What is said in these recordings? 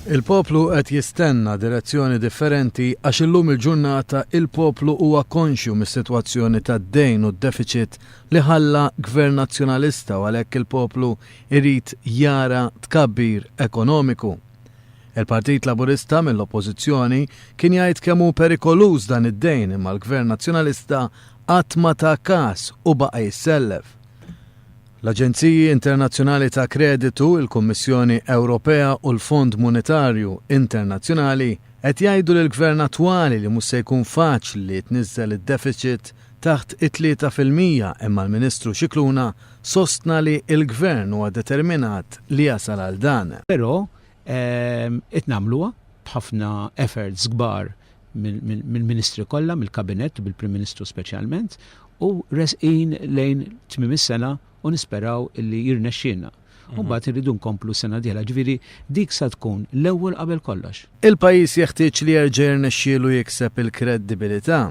Il-poplu qed jistenna direzzjoni differenti għax illum il-ġurnata il-poplu huwa konxju mis-sitwazzjoni tad-dejn u d-defiċit li ħalla Gvern Nazzjonalista u għalhekk il-poplu jrid jara tkabbir ekonomiku. Il-Partit Laburista mill-Oppożizzjoni kien jgħid kemm hu perikoluż dan id-dejn imma l-Gvern Nazzjonalista qatt ma ta kas u baqa' jissellef. L-aġenziji internazzjonali ta' kreditu, il-Kummissjoni Ewropea u l-Fond Monetarju Internazzjonali qed jgħidu lill-Gvern attwali li mhux se jkun faċli li jitniżżel id-defiċit taħt it-3% imma l-Ministru Scicluna sostna li l-Gvern huwa determinat li jasal għal dan. Però qed nagħmluha b'ħafna efforts kbar mill-Ministri kollha, mill-Kabinett u bil-Prim Ministru speċjalment, u resqin lejn tmiem is-sena u nisperaw illi jirnexxielna. U mbagħad irridu nkomplu s-sena d-dieħla, ġifieri dik sa tkun l-ewwel qabel kollox. Il-pajjiż jeħtieġ li jerġa' jirnexxielu jikseb il-kreddibilità.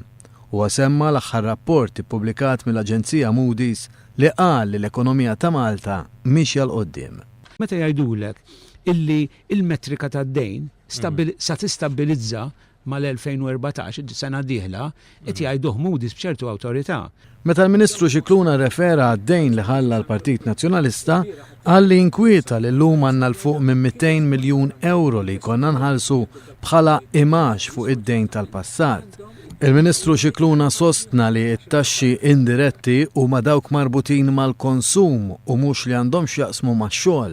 Huwa semma l-aħħar rapport ippubblikat mill-aġenzija Moody's li qal li l-ekonomija ta' Malta miexja 'l quddiem. Meta jgħidulek illi l-metrika tad-dejn sa tistabbilizza mal-2014, sena d-dieħla, qed jgħiduh Moody's b'ċertu awtorità. Meta l-Ministru Scicluna rrefera għad-dejn li ħalla l-Partit Nazzjonalista, qal li inkwieta li llum għandna 'l fuq minn 200 miljun ewro li jkollna nħallsu bħala imgħax fuq id-dejn tal-passat. Il-Ministru Scicluna sostna li t-taxxi indiretti huma dawk marbutin mal-konsum u mhux li għandhom x'jaqsmu max-xogħol.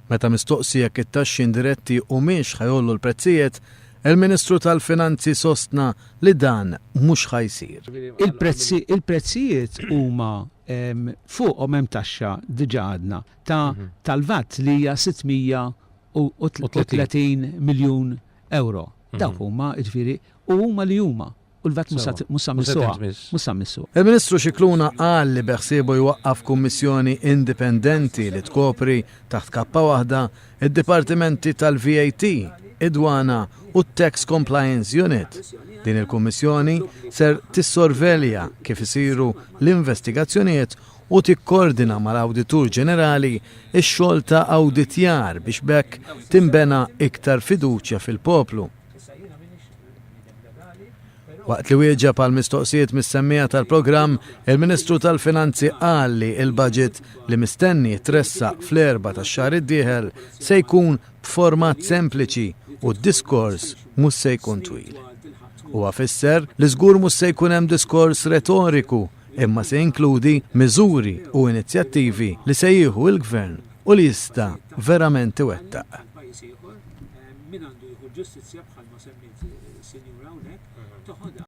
Meta mistoqsi jekk it-taxxi indiretti humiex ħa jgħollu l-prezzijiet, il-Ministru tal-Finanzi sostna li dan mhux ħa jsir. Il-prezzi, il-prezzijiet huma fuqhom hemm taxxa diġà għadna ta' tal-VAT li hija 630 miljun ewro. Dawk huma, jiġifieri, u huma li huma. U l-VAT mhux sa mmissuha. Mhux sa mmissuha. Il-Ministru Scicluna qal li beħsiebu jwaqqaf kummissjoni indipendenti li tkopri, taħt kappa waħda, id-dipartimenti tal-VAT, id-Dwana u t-Tax Compliance Unit. Din il-kummissjoni ser tissorvelja kif isiru l-investigazzjonijiet u tikkordina mal-Awditur Ġenerali x-xogħol ta' awditjar biex b'hekk tinbena iktar fiduċja fil-poplu. Waqt li wieġeb għal mistoqsijiet mis-semmiegħa tal-programm, il-Ministru tal-Finanzi qal li l-budget li mistenni jitressaq fl-erbgħa tax-xahar id-dieħel se jkun b'format sempliċi u d-diskors mhux se jkun twil. Huwa fisser li żgur mhux se jkun hemm diskors retoriku imma se jinkludi miżuri u inizjattivi li se jieħu l-Gvern u li jista' verament iwettaq. Min għandu jieħu l-ġustizzja bħalma semmiet is-sinjura hawnhekk, toħodha.